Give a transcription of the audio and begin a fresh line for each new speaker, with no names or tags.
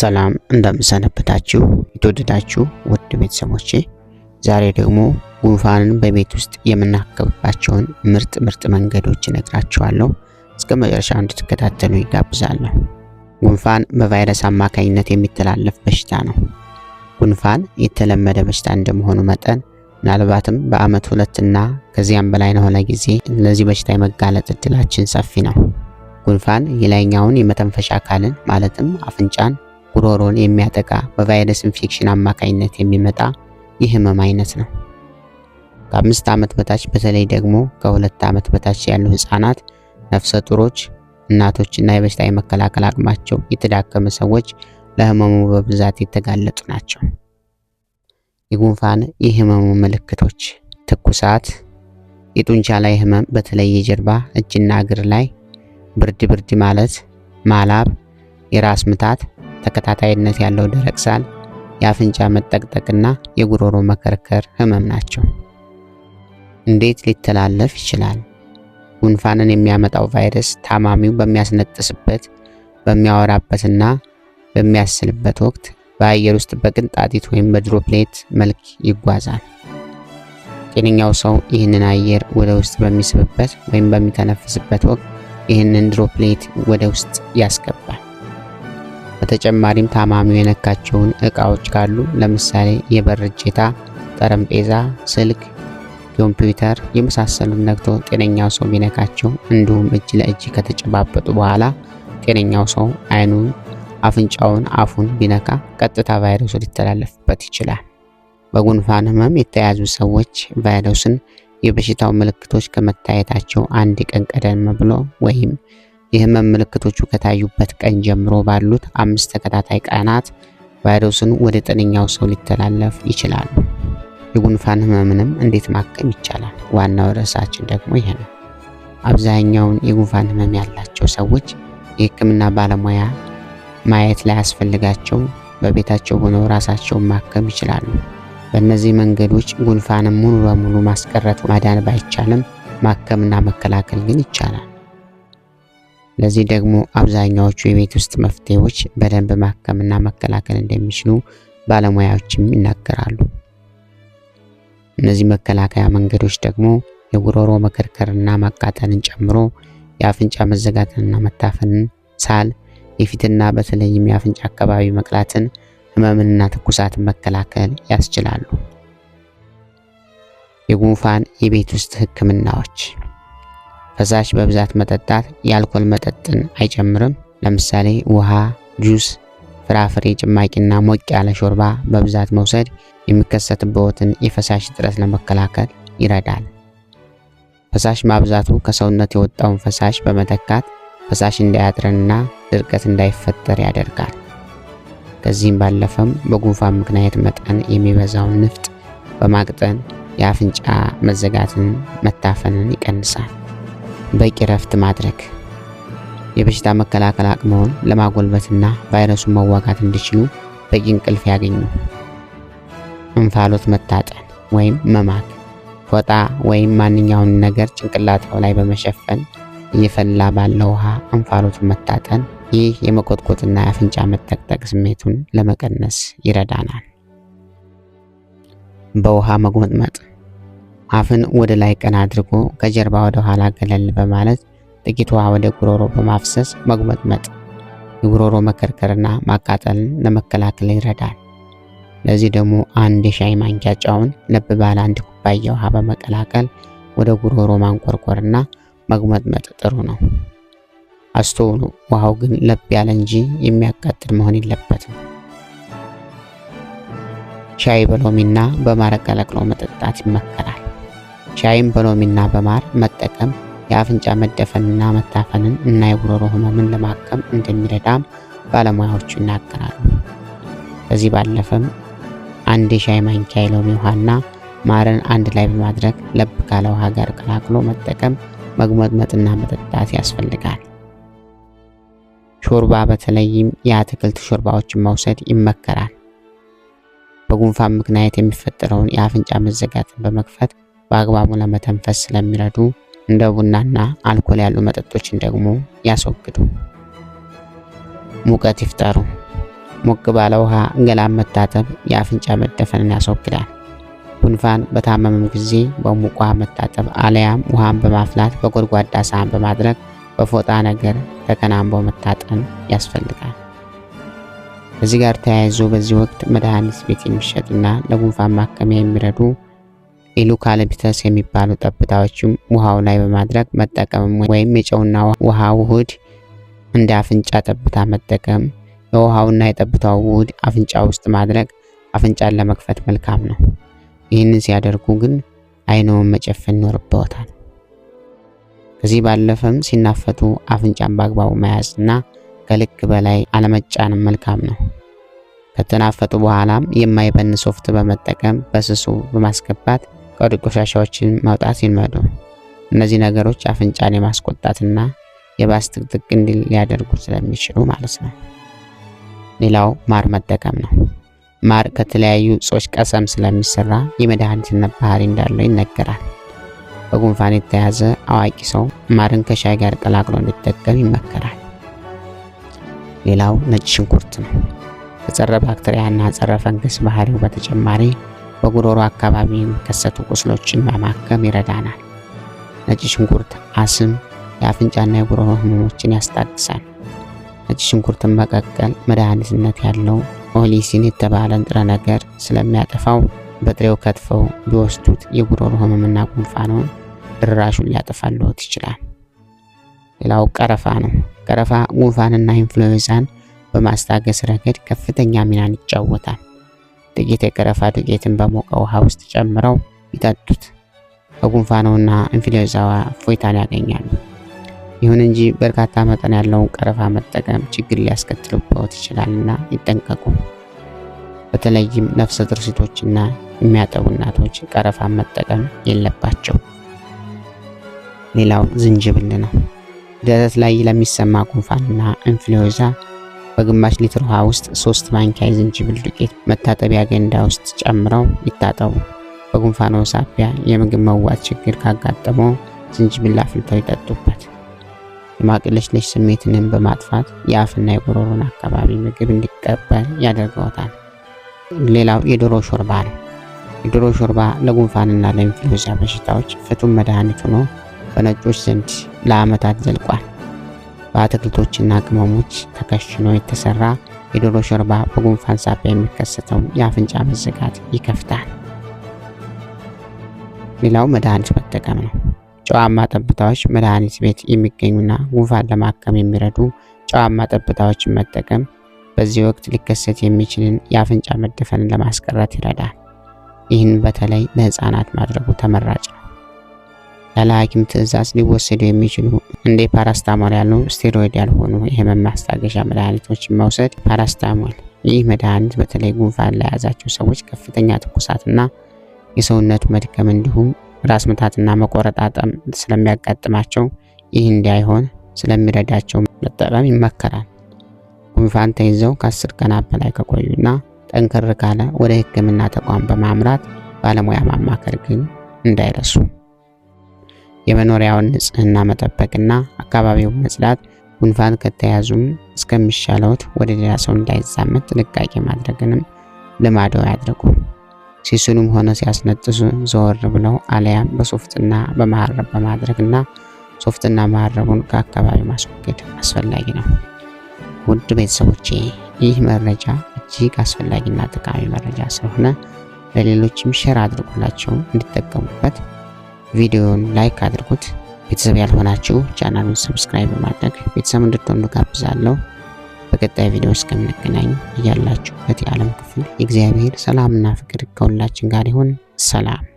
ሰላም እንደምን ሰነበታችሁ የተወደዳችሁ ውድ ቤተሰቦቼ፣ ዛሬ ደግሞ ጉንፋንን በቤት ውስጥ የምናክምባቸውን ምርጥ ምርጥ መንገዶች እነግራችኋለሁ። እስከ መጨረሻው እንድትከታተሉ ይጋብዛለሁ። ጉንፋን በቫይረስ አማካኝነት የሚተላለፍ በሽታ ነው። ጉንፋን የተለመደ በሽታ እንደመሆኑ መጠን ምናልባትም በዓመት ሁለትና ከዚያም በላይ ለሆነ ጊዜ ለዚህ በሽታ የመጋለጥ እድላችን ሰፊ ነው። ጉንፋን የላይኛውን የመተንፈሻ አካልን ማለትም አፍንጫን፣ ጉሮሮን የሚያጠቃ በቫይረስ ኢንፌክሽን አማካኝነት የሚመጣ የህመም አይነት ነው። ከ5 ዓመት በታች በተለይ ደግሞ ከ2 ዓመት በታች ያሉ ህፃናት፣ ነፍሰ ጡሮች፣ እናቶችና የበሽታ የመከላከል አቅማቸው የተዳከመ ሰዎች ለህመሙ በብዛት የተጋለጡ ናቸው። የጉንፋን የህመሙ ምልክቶች ትኩሳት፣ የጡንቻ ላይ ህመም በተለይ የጀርባ እጅና እግር ላይ፣ ብርድ ብርድ ማለት፣ ማላብ፣ የራስ ምታት፣ ተከታታይነት ያለው ደረቅ ሳል፣ የአፍንጫ መጠቅጠቅና የጉሮሮ መከርከር ህመም ናቸው። እንዴት ሊተላለፍ ይችላል? ጉንፋንን የሚያመጣው ቫይረስ ታማሚው በሚያስነጥስበት፣ በሚያወራበትና በሚያስልበት ወቅት በአየር ውስጥ በቅንጣጢት ወይም በ droplet መልክ ይጓዛል። ጤነኛው ሰው ይህንን አየር ወደ ውስጥ በሚስብበት ወይም በሚተነፍስበት ወቅት ይህንን droplet ወደ ውስጥ ያስገባል። በተጨማሪም ታማሚው የነካቸውን እቃዎች ካሉ ለምሳሌ የበር እጀታ፣ ጠረጴዛ፣ ስልክ፣ ኮምፒውተር የመሳሰሉት ነክቶ ጤነኛው ሰው ቢነካቸው እንዲሁም እጅ ለእጅ ከተጨባበጡ በኋላ ጤነኛው ሰው አይኑን፣ አፍንጫውን፣ አፉን ቢነካ ቀጥታ ቫይረሱ ሊተላለፍበት ይችላል። በጉንፋን ህመም የተያዙ ሰዎች ቫይረሱን የበሽታው ምልክቶች ከመታየታቸው አንድ ቀን ቀደም ብሎ ወይም የህመም ምልክቶቹ ከታዩበት ቀን ጀምሮ ባሉት 5 ተከታታይ ቀናት ቫይረሱን ወደ ጤነኛው ሰው ሊተላለፍ ይችላሉ። የጉንፋን ህመምንም እንዴት ማከም ይቻላል? ዋናው ርዕሳችን ደግሞ ይሄ ነው። አብዛኛውን የጉንፋን ህመም ያላቸው ሰዎች የህክምና ባለሙያ ማየት ላያስፈልጋቸው በቤታቸው ሆነው ራሳቸውን ማከም ይችላሉ። በእነዚህ መንገዶች ጉንፋንን ሙሉ በሙሉ ማስቀረት ማዳን ባይቻልም ማከምና መከላከል ግን ይቻላል። ለዚህ ደግሞ አብዛኛዎቹ የቤት ውስጥ መፍትሄዎች በደንብ ማከምና መከላከል እንደሚችሉ ባለሙያዎችም ይናገራሉ። እነዚህ መከላከያ መንገዶች ደግሞ የጉሮሮ መከርከርና ማቃጠልን ጨምሮ የአፍንጫ መዘጋትንና መታፈንን፣ ሳል፣ የፊትና በተለይም የአፍንጫ አካባቢ መቅላትን፣ ህመምንና ትኩሳትን መከላከል ያስችላሉ። የጉንፋን የቤት ውስጥ ህክምናዎች ፈሳሽ በብዛት መጠጣት፣ የአልኮል መጠጥን አይጨምርም። ለምሳሌ ውሃ፣ ጁስ፣ ፍራፍሬ ጭማቂና ሞቅ ያለ ሾርባ በብዛት መውሰድ የሚከሰትበትን የፈሳሽ እጥረት ለመከላከል ይረዳል። ፈሳሽ ማብዛቱ ከሰውነት የወጣውን ፈሳሽ በመተካት ፈሳሽ እንዳያጥርና ድርቀት እንዳይፈጠር ያደርጋል። ከዚህም ባለፈም በጉንፋን ምክንያት መጠን የሚበዛውን ንፍጥ በማቅጠን የአፍንጫ መዘጋትን፣ መታፈንን ይቀንሳል። በቂ እረፍት ማድረግ የበሽታ መከላከል አቅመውን ለማጎልበትና ቫይረሱን መዋጋት እንዲችሉ በቂ እንቅልፍ ያገኙ። እንፋሎት መታጠን ወይም መማክ፣ ፎጣ ወይም ማንኛውን ነገር ጭንቅላትዎ ላይ በመሸፈን እየፈላ ባለ ውሃ እንፋሎቱን መታጠን፣ ይህ የመቆጥቆጥና የአፍንጫ መጠቅጠቅ ስሜቱን ለመቀነስ ይረዳናል። በውሃ መጉመጥመጥ፣ አፍን ወደ ላይ ቀና አድርጎ ከጀርባ ወደ ኋላ ገለል በማለት ጥቂት ውሃ ወደ ጉሮሮ በማፍሰስ መጉመጥመጥ የጉሮሮ መከርከርና ማቃጠልን ለመከላከል ይረዳል። ለዚህ ደግሞ አንድ የሻይ ማንኪያ ጨውን ለብ ባለ 1 ኩባያ ውሃ በመቀላቀል ወደ ጉሮሮ ማንቆርቆርና መጉመጥመጥ ጥሩ ነው። አስተውሉ፣ ውሃው ግን ለብ ያለ እንጂ የሚያቃጥል መሆን የለበትም። ሻይ በሎሚና በማር ቀላቅሎ መጠጣት ይመከራል። ሻይም በሎሚና በማር መጠቀም የአፍንጫ መደፈንና መታፈንን እና የጉሮሮ ህመምን ለማከም እንደሚረዳም ባለሙያዎቹ ይናገራሉ። ከዚህ ባለፈም አንድ የሻይ ማንኪያ የሎሚ ውሃና ማርን አንድ ላይ በማድረግ ለብ ካለ ውሃ ጋር ቀላቅሎ መጠቀም መጉመጥመጥና መጠጣት ያስፈልጋል። ሾርባ በተለይም የአትክልት ሾርባዎችን መውሰድ ይመከራል። በጉንፋን ምክንያት የሚፈጠረውን የአፍንጫ መዘጋትን በመክፈት በአግባቡ ለመተንፈስ ስለሚረዱ እንደ ቡናና አልኮል ያሉ መጠጦችን ደግሞ ያስወግዱ። ሙቀት ይፍጠሩ። ሞቅ ባለ ውሃ ገላን መታጠብ የአፍንጫ መደፈንን ያስወግዳል። ጉንፋን በታመመም ጊዜ በሙቅ ውሃ መታጠብ አለያም ውሃን በማፍላት በጎድጓዳ ሳህን በማድረግ በፎጣ ነገር ተከናንቦ መታጠን ያስፈልጋል። ከዚህ ጋር ተያይዞ በዚህ ወቅት መድኃኒት ቤት የሚሸጡና ለጉንፋን ማከሚያ የሚረዱ eucalyptus የሚባሉ ጠብታዎችም ውሃው ላይ በማድረግ መጠቀም ወይም የጨውና ውሃ ውህድ እንደ አፍንጫ ጠብታ መጠቀም፣ የውሃውና የጠብታው ውህድ አፍንጫ ውስጥ ማድረግ አፍንጫን ለመክፈት መልካም ነው። ይህንን ሲያደርጉ ግን አይንዎን መጨፈን ይኖርብዎታል። ከዚህ ባለፈም ሲናፈጡ አፍንጫን በአግባቡ መያዝና ከልክ በላይ አለመጫንም መልካም ነው። ከተናፈጡ በኋላም የማይበን ሶፍት በመጠቀም በስሱ በማስገባት ቀሪ ቆሻሻዎችን ማውጣት ይልመዱ። እነዚህ ነገሮች አፍንጫን የማስቆጣትና የባስ ጥቅጥቅ እንዲል ሊያደርጉ ስለሚችሉ ማለት ነው። ሌላው ማር መጠቀም ነው። ማር ከተለያዩ እጾች ቀሰም ስለሚሰራ የመድኃኒትነት ባህሪ እንዳለው ይነገራል። በጉንፋን የተያዘ አዋቂ ሰው ማርን ከሻይ ጋር ቀላቅሎ እንዲጠቀም ይመከራል። ሌላው ነጭ ሽንኩርት ነው። ከጸረ ባክቴሪያና ጸረ ፈንገስ ባህሪው በተጨማሪ በጉሮሮ አካባቢ የሚከሰቱ ቁስሎችን በማከም ይረዳናል። ነጭ ሽንኩርት አስም፣ የአፍንጫና የጉሮሮ ህመሞችን ያስታግሳል። ነጭ ሽንኩርትን መቀቀል መድኃኒትነት ያለው allicin የተባለ ንጥረ ነገር ስለሚያጠፋው በጥሬው ከትፈው ቢወስዱት የጉሮሮ ህመምና ጉንፋኑን ድራሹን ሊያጠፋልዎት ይችላል። ሌላው ቀረፋ ነው። ቀረፋ ጉንፋንና ኢንፍሉዌንዛን በማስታገስ ረገድ ከፍተኛ ሚናን ይጫወታል። ጥቂት የቀረፋ ዱቄትን በሞቀ ውሃ ውስጥ ጨምረው ይጠጡት። ከጉንፋኑና ኢንፍሉዌንዛዋ እፎይታን ያገኛሉ። ይሁን እንጂ በርካታ መጠን ያለውን ቀረፋ መጠቀም ችግር ሊያስከትልብዎት ይችላልና ይጠንቀቁ። በተለይም ነፍሰ ጡር ሴቶችና የሚያጠቡ እናቶች ቀረፋን መጠቀም የለባቸው። ሌላው ዝንጅብል ነው። ደረት ላይ ለሚሰማ ጉንፋንና ኢንፍሉዌንዛ በግማሽ ሊትር ውሃ ውስጥ 3 ማንኪያ የዝንጅብል ዱቄት መታጠቢያ ገንዳ ውስጥ ጨምረው ይታጠቡ። በጉንፋኑ ሳቢያ የምግብ መዋጥ ችግር ካጋጠመው ዝንጅብል አፍልተው ይጠጡበት። የማቅለሽለሽ ስሜትንም በማጥፋት የአፍና የጉሮሮን አካባቢ ምግብ እንዲቀበል ያደርገውታል። ሌላው የዶሮ ሾርባ ነው። የዶሮ ሾርባ ለጉንፋንና ለኢንፍሉዌንዛ በሽታዎች ፍቱን መድኃኒት ሆኖ በነጮች ዘንድ ለዓመታት ዘልቋል። በአትክልቶችና ቅመሞች ተከሽኖ የተሰራ የዶሮ ሾርባ በጉንፋን ሳቢያ የሚከሰተው የአፍንጫ መዘጋት ይከፍታል። ሌላው መድኃኒት መጠቀም ነው። ጨዋማ ጠብታዎች መድኃኒት ቤት የሚገኙና ጉንፋን ለማከም የሚረዱ ጨዋማ ጠብታዎችን መጠቀም በዚህ ወቅት ሊከሰት የሚችልን የአፍንጫ መደፈንን ለማስቀረት ይረዳል። ይህን በተለይ ለሕፃናት ማድረጉ ተመራጭ ነው። ያለ ሐኪም ትዕዛዝ ሊወሰዱ የሚችሉ እንደ ፓራስታሞል ያሉ ስቴሮይድ ያልሆኑ የህመም ማስታገሻ መድኃኒቶችን መውሰድ። ፓራስታሞል፣ ይህ መድኃኒት በተለይ ጉንፋን ለያዛቸው ሰዎች ከፍተኛ ትኩሳትና የሰውነት መድከም እንዲሁም ራስ ምታትና መቆረጣጠም ስለሚያጋጥማቸው ይህ እንዳይሆን ስለሚረዳቸው መጠቀም ይመከራል። ጉንፋን ተይዘው ከ10 ቀናት በላይ ከቆዩና ጠንከር ካለ ወደ ሕክምና ተቋም በማምራት ባለሙያ ማማከር ግን እንዳይረሱ። የመኖሪያውን ንጽህና መጠበቅና አካባቢውን መጽዳት፣ ጉንፋን ከተያዙም እስከሚሻለዎት ወደ ሌላ ሰው እንዳይዛመት ጥንቃቄ ማድረግንም ልማዶ ያድርጉ። ሲስሉም ሆነ ሲያስነጥሱ ዘወር ብለው አለያም በሶፍትና በመሀረብ በማድረግና ሶፍትና መሀረቡን ከአካባቢው ማስወገድ አስፈላጊ ነው። ውድ ቤተሰቦቼ፣ ይህ መረጃ እጅግ አስፈላጊና ጠቃሚ መረጃ ስለሆነ ለሌሎችም share አድርጉላቸው እንዲጠቀሙበት። ቪዲዮውን like አድርጉት። ቤተሰብ ያልሆናችሁ ቻናሉን subscribe በማድረግ ቤተሰብ እንድትሆኑ ጋብዛለሁ። በቀጣይ ቪዲዮ እስከምንገናኝ እያላችሁበት የዓለም ክፍል የእግዚአብሔር ሰላምና ፍቅር ከሁላችን ጋር ይሁን። ሰላም።